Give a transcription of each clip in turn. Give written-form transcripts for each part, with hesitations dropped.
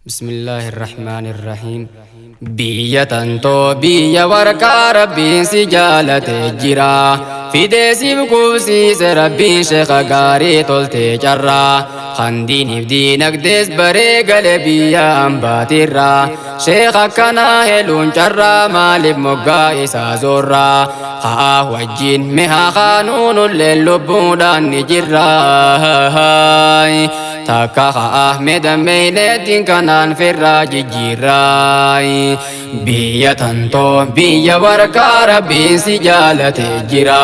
بسم الله الرحمن الرحيم. Biyya tantoo, biyya warqaa, Rabbiin si jaalate jira. Fidee siif qubsiise Rabbiin sheeka gaarii toltee carraa. Kan diiniif diinagdees baree gale biyya ambaatirraa. Sheeka akkanaa heluun carraa, maaliif moggaa isaa zoorraa? Haa wajjin mihaa kaanuunullee lubbuudhaan ni jirraa. Takka haa medammeeyneetiin kanaan firraa jijjiirraa. Biyya tantoo, biyya warqaa, Rabbiin si jaalate jira.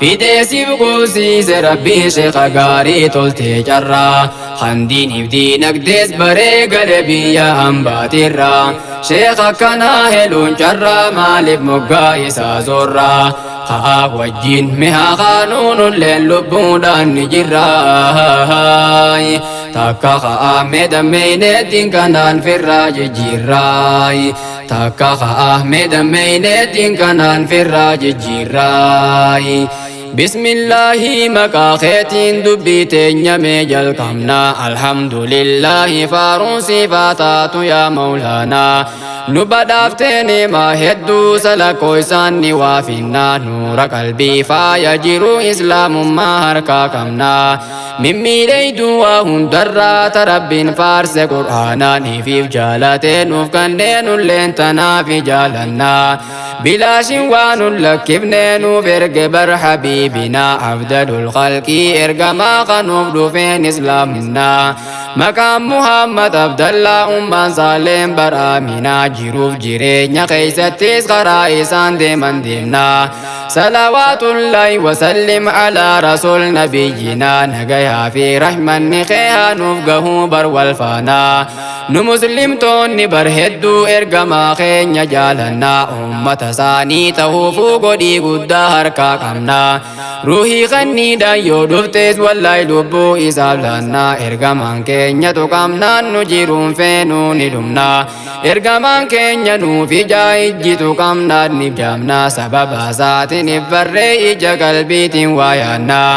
Fidee siif qubsiise Rabbiin sheeka gaarii toltee carraa. Kan diiniif diinagdees baree gale biyya ambaatirraa. Sheeka akkanaa heluun carraa, maaliif moggaa isaa zoorraa? Haa wajjin mihaa kaanuunulleen lubbuudhaan ni jirraa. Takka haa medammeeyneetiin kanaan firraa jijjiirraa. Takka haa medammeeyneetiin kanaan firraa jijjiirraa. Bismillaahi, maqaa keetiin dubbii teenya mee jalqabna. Alhamdulillaahi, faaruun siifaa taatu yaa Maulaanaa. Nu badhaaftee nimaa hedduu, salakoo isaan ni waafinna. Nuura qalbii, faaya jiru, Islaamummaa harkaa qabna. Mimmiidheeytuu waa hundarraa ta Rabbiin faarse Qur'aanaan ifiif jaalatee nuuf kanneen nulleen tanaaf jaalanna. Bilaashin waa nun lakkifnee nuuf erge bar habiibina afdalul khalqii, ergamaa kanuuf dhufeen Islaaminaa. Maqaan Muhammad Abdallaa, ummaan Saaleen baraaminaa, jiruuf jireenya keeysattis karaa isaan deeman deemnaa. Salawaatullahi wasallim alaa rasul nabiyyinaa, nagayaa fi rahmanni kee haa nuuf gahuu bar wal faanaa. Nu Muslimtoonni bar hedduu ergamaa keenya jaalannaa, ummata isaanii tahuufuu godhii guddaa harkaa qabnaa. Ruuhii kanniidhaan yoo dhuftes wallahi lubbuu isaaf laannaa. Ergamaan keenya tuqamnaan nu jiruun feenuu ni dhumnaa. Ergamaan keenya nuuf ijaa, ijji tuqamnaan ni jaamnaa. Sababa isaatiin barree ija qalbiitiin waa yaannaa.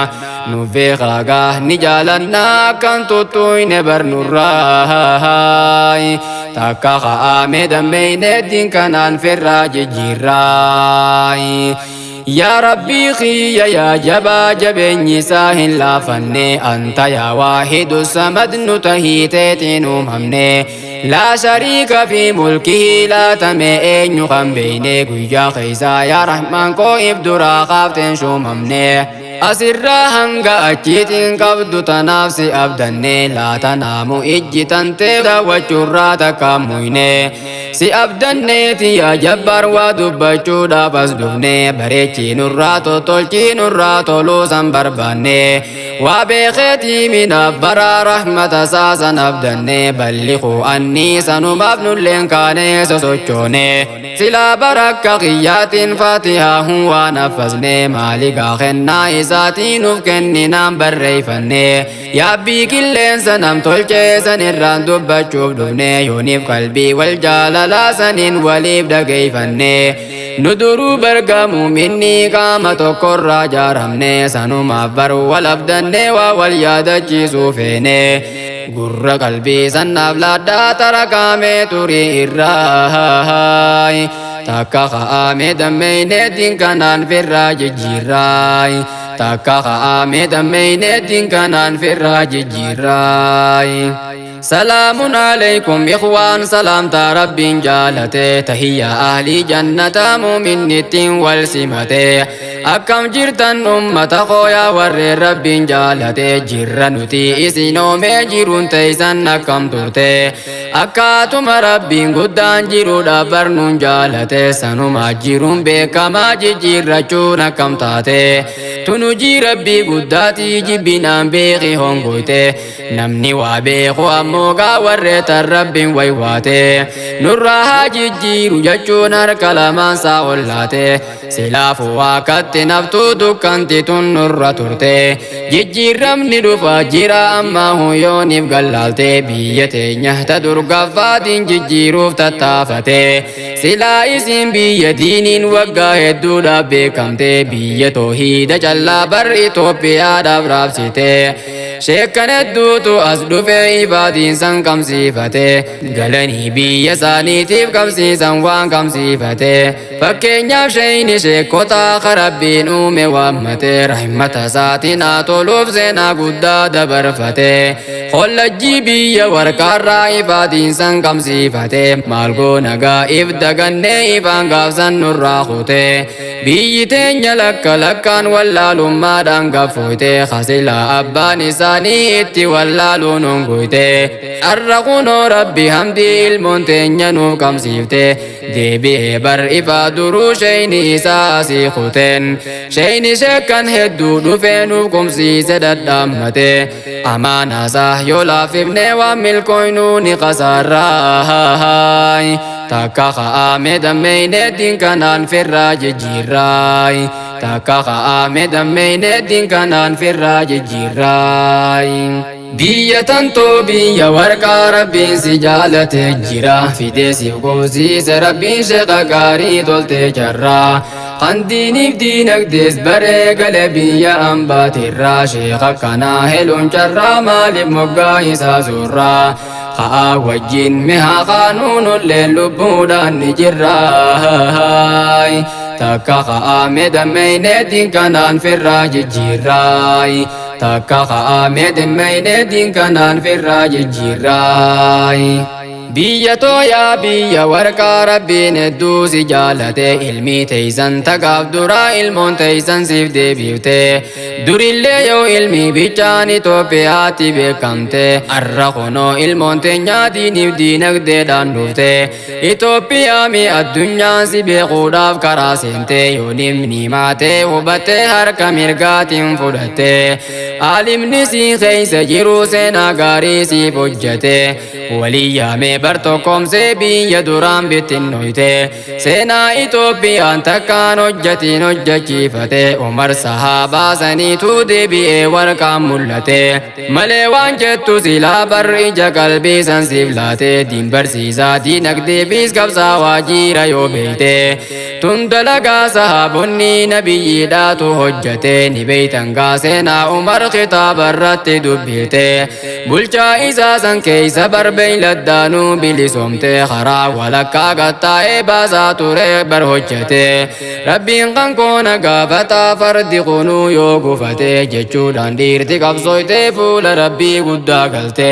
Nuuf beekaagaa ni jaalannaa, akkan tuttuuyne barnurraa. Takka ka'amee dammeeyneettiin kanaan firraa jijjiirraa. Yaa Rabbii kiyya, yaa jabaa jabeenyi isaa hin laafanne, anta yaa waahidu samad, nu tahiiteetiin uumamne, laa shariika fi mulkihi laatame eenyu kan beeyne, guyyaa keeysaa yaa Rahmaan koo if duraa kaafteen shuumamne. Asirraa hanga achiitiin qabdu tanaaf si abdanne, laatanaamu ijji tantee daawwachuurraa takka muyne. Si abdanneeti yaa Jabbaar, waa dubbachuudhaaf as dhufne, bareechii nurraa tottolchii, nurraa toluu san barbaanne. Waa beekeetii minaaf baraa rahmata saasan abdanne, balliquu annii sanumaaf nulleen kaanee sosochoone. Silaa barakka kiyyaatiin faatihaa hun waan affasne, maaligaa kennaa isaatii nuuf kenninaan barreeyfanne. Yaabbii qilleensa nam tolchee san irraan dubbachuuf dhufne, yooniif qalbii wal jaalalaa saniin waliif dhageeyfanne. Nu duruu bargamu minni qaama tokkorraa jaaramne, sanumaaf bar wal abdanne, waa wal yaadachiisuu feene. Gurra qalbii sannaaf laaddaa tarakaamee turii irraa. Takka ka'amee dammeeyneetiin kanaan firraa jijjiirraa. Takka ka'amee dammeeyneetiin kanaan firraa jijjiirraa. Salaamun alaykum ikhwaan, salaamtaa Rabbiin jaalate, tahiyya ahlii jannataa muuminnittiin wal simate. Akkam jirtan ummata kooyaa warreen Rabbiin jaalate? Jirra nuti, isinoomee jiruun teeysan akkam turte? Akkaatuma Rabbiin guddaan jiruudhaaf barnuun jaalate, sanuma jiruun beekamaa jijjiirrachuun akkam taate? Tunujii Rabbii guddaatii jibbinaan beeki hongoyte. Namni waa beeku ammoo gaa warreetan Rabbiin waywaate, nurraa haa jijjiiru jechuun harka lamaan saa ollaate. Silaafuu akkatti naftuu dukkanti tun nurra turte, jijjiiramni dhufaa jira ammaa huyooniif gallaalte, biyya teenya ta durgaffaatiin jijjiiruuf tattaafate. Silaa isin biyya diiniin waggaa hedduudhaaf beekamte, biyya toohiida callaa bar Itoophiyaadhaaf raabsite. Sheekkan hedduutu as dhufee ifaatiinsan qabsiifate. Galanii biyya isaaniitiif qabsiisan waan qabsiifate. Fakkeenyaaf sheeyni sheekotaa karabbiin uume waammate. Rahmata isaatiin haa toluuf seenaa guddaa dabarfate. Hollajjii biyya warqaarraa ifaatiinsan qabsiifate. Maal goona gaa'if dagannee ifaan gaafsan nurraa kute. Biyyi teenya lakka lakkaan wallaalummaadhaan gaffooyte. Kasilaa abbaan isaanii itti wallaaluun hongoyte. Arra kunoo rabbi hamdii ilmoon teenya nuuf qabsiifte. Deebi'ee bar ifaa duruu sheeyni isaa asii kuteen. Sheeyni sheekkan hedduu dhufee nuuf qumsiise dhadhaammate. Amaanaasaa yoo laaffifnee waan milkooynuu ni qasaarraa. Takka ka'aame dammeeyne diin kanaan firraa jijjiirraay. Takka ka'aame dammeeyne diin kanaan firraa jijjiirraay. Biyya tantoo biyya warqaa rabbiin si jaalate jira. Fidee siif qubsiise rabbiin sheeka gaarii toltee jarraa. Kan diiniif diinagdees baree gale biyya ambaatirraa. Sheeka kanaa heluun carraa maaliif moggaa isaa suurraa. Ka'aa wajjin mi'a qaanuunullee lubbuudhaan ni jirraay. Takka ka'aame dammeeyne diin kanaan firraa jijjiirraay. Takka ka'aame dammeeyne diin kanaan firraa jijjiirraay. Biyya tooyaa biyya warqaa rabbiin hedduu si jaalate. Ilmi teeysan tagaaf duraa ilmoon teeysan siif deebifte. Durillee yoo ilmi bichaan Itoophiyaatti beekamte. Arra kunoo ilmoon teenyaa diiniif diinagdeedhaan dhufte. Itoophiyaa mi addunyaan si beekuudhaaf karaa seente. Yoo nimni maatee hubattee harka mirgaatiin fudhatte. Aalimni si keessa jiru seenaa gaarii siif hojjete. Walii yaamee bar tokkoomsee biyya duraan bittinnoyte. Seenaa Itoophiyaan takkaan hojjatiin hojjachiifate. Umar sahaabaa saniitu deebi'ee warqaan mul'ate. Malee waan jettu silaa bar ija qalbii san siif laate. Diin barsiisaa diinagdeefis qabsaawaa jira yoo beeyte. Tun dalagaa sahaabonni nabiyyiidhaatu hojjate. Ni beeytan gaa seenaa Umar kitaaba irratti dubbifte. Bulchaa isaa san keeysa bar beeyladdaanuu bilisoomte. Karaa walakkaa gattaa'ee baasaa ture bar hojjete. Rabbiin kan koona gaafataa fardi kunuu yoo gufate jechuudhaan dhiirti qabsooyte fuula rabbii guddaa galte.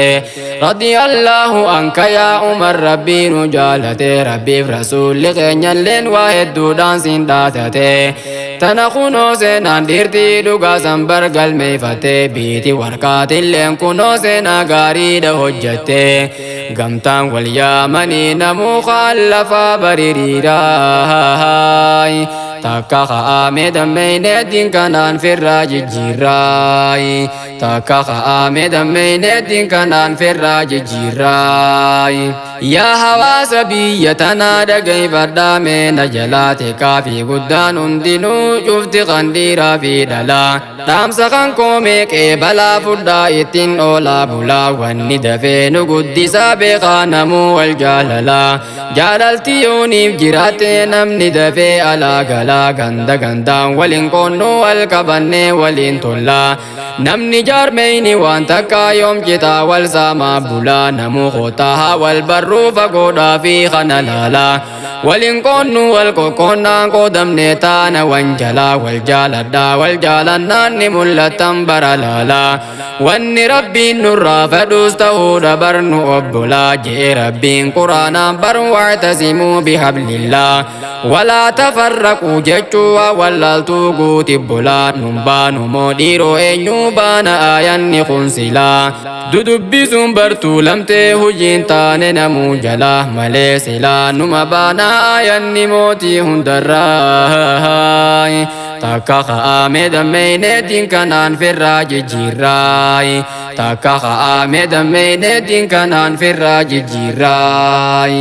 Raddi Allahu anka yaa Umar rabbii nu jaalate. Rabbiif rasuulli keenyalleen waa hedduudhaan siin dhaatate. Tana kunoo seenaan dhiirtii dhugaa san bar galmeeffate. Biiti warqaatilleen kunoo seenaa gaariidha hojjette. Gamtaan wal yaamanii namuu lafaa baririiraay. Takka ka'aame dammeeyne diin kanaan firraa jijjiirraay. Takka ka'aame dammeeyne diin kanaan firraa jijjiirraay. Yaa hawaasa biyya tanaa dhageeffadhaa mee na jalaate kaafii guddaan hundinuu cufti kan dhiiraa fi dhalaa. Dhaamsa kan koomee qeebalaa fudhaa ittiin oolaa bulaa. Wanni dafee nu guddisaa beekaa namuu wal jaalalaa. Jaalalti yooniif jiraatte namni dafee alaa galaa. Ganda gandaan waliin qoonnuu wal qabannee waliin tollaa. Namni jaarmeyni waan takka yoom citaa wal saamaa bulaa. Namuu kootaa wal barruu fagoodhaa fi kana laalaa. Waliin qoonnuu wal qoqqoonnaan qoodamne taana wanjalaa. Wal jaaladhaa wal jaalannaan ni mul'atan bara laalaa. Wanni rabbiin nurraa fedhus ta'uudha barnu obbolaa. Jee rabbiin quraanaan bar wa'tasimuu bihablillaa. Walaa tafarraquu jechuu waa wallaaltuu guuti bulaa. Nun baanu moo dhiiroo eenyuu baana aayanni kun silaa. Dudubbisuun bartuu lamtee hojiin taane namuu jalaa. Malee silaa numa baana aayanni mootii hundarraa. Takka ka'aame dammeeyne diin kanaan firraa jijjiirraay. Takka ka'aame dammeeyne diin kanaan firraa jijjiirraay.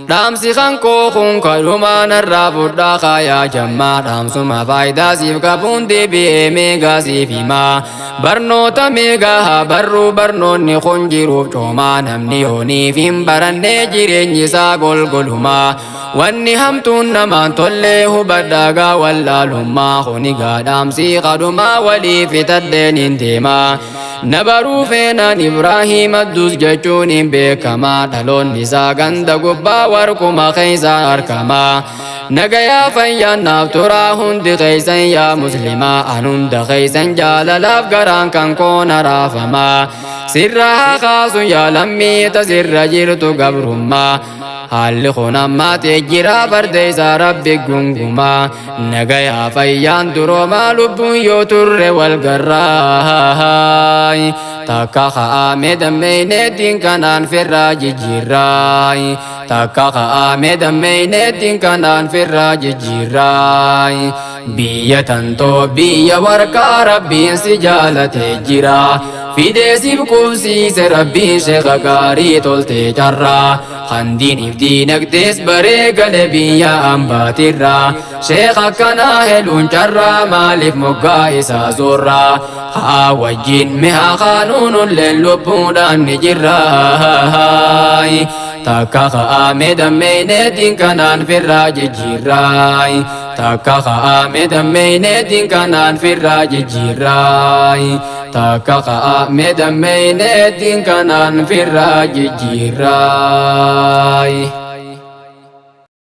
Dhaamsi kan koo kun kadhumaa narraa fudhaa kaayaa jammaa. Dhaamsuma faayidaa siif qabuun deebi'ee meegaa siif himaa. Barnoota meegaa haa barruu barnoonni kun jiruuf coomaa. Namni yooniif hin barannee jireenyi isaa golgolumaa. Wanni hamtuun namaan tollee hubadhaagaa wallaalummaa. Kuni gaa dhaamsii kadhumaa walii fitadheen hin deemaa. Na baruu feenaan Ibraahiim Addus jechuun hin beekamaa. Dhaloonni isaa ganda gubbaa warquma keessa argamaa. Nagayaa fayyaan naaf turaa hundi keessan yaa muslimaa. An hunda keessan jaalalaaf garaan kan koona raafamaa. Sirra haa kaasu yaa lammii tasirra jirtu gabrummaa. Haalli kun ammaatee jira farda isaa rabbi gungumaa. Nagayaa fayyaan duroomaa lubbuun yoo turre wal garraa. Takka ka'amee dammeeyneetiin kanaan firraa jijjiirraa. Takka ka'amee dammeeyneetiin kanaan firraa jijjiirraa. Biyya tantoo biyya warqaa rabbiin si jaalatee jira. Fidee siif qubsiise rabbiin sheeka gaarii toltee carraa. Handiiniif diinagdees baree gale biyya ambaatirraa. Sheeka akkanaa heluun carraa maaliif moggaa isaa zoorraa. Haa wajjin mi'a kaanuunulleen lubbuudhaan ni jirraa. Takka ka'amee dammeeyneetiin kanaan firraa jijjiirraa. Takka ka'amee dammeeyneetiin kanaan firraa jijjiirraa. Takka ka'amee dammeeyneetiin kanaan firraa jijjiirraa.